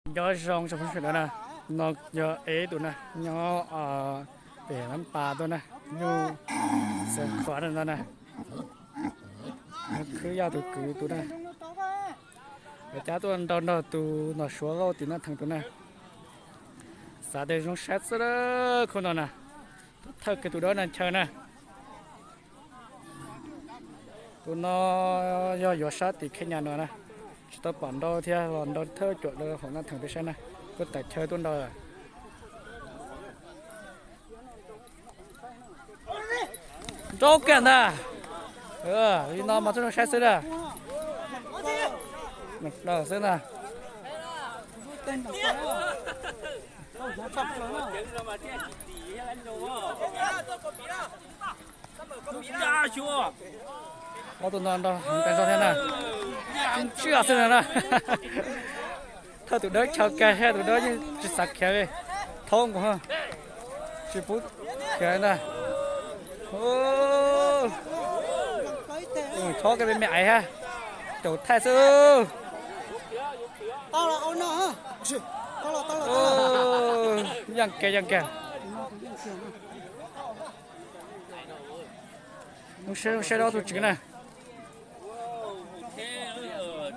Nyob zoo tsoom phooj ywg sawv daws na, no yog ib tus na, nyob pem Nab Pas tuaj na, nyuj Xeev Khuam no na, khwb yaj tus kwv tus na. Lawv cab tuaj nrau nrog tus nom Suav Lauj tim Naj Theem tus na. Xav tias zoo saib xwb khub no na, thawj kiag tus dawb na chaw na. Tus no yog yuav sab tim Kheej Nyas no na, tsis tau pom nrau thiab los nrau thawj cuam rau hauv Naj Theem peb sab na, tuaj tawm chaw tuaj nrau. Nrau kiag ntag. Li no mas txhob zoo saib xwb na. Xwb na. Ob tug no nrau heev tas zog thiab na. Tsiaj xwb na. Thawj tus dawb chaw kag thiab, tus dawb yeej tsis xav khiav li. Thaub nkaus, tsis pub khiav ntag. Chob kiag me me aiv thiab, caum thaij xwb. Yeej kiag yeej kiag. Saib, saib ob tug tswv na.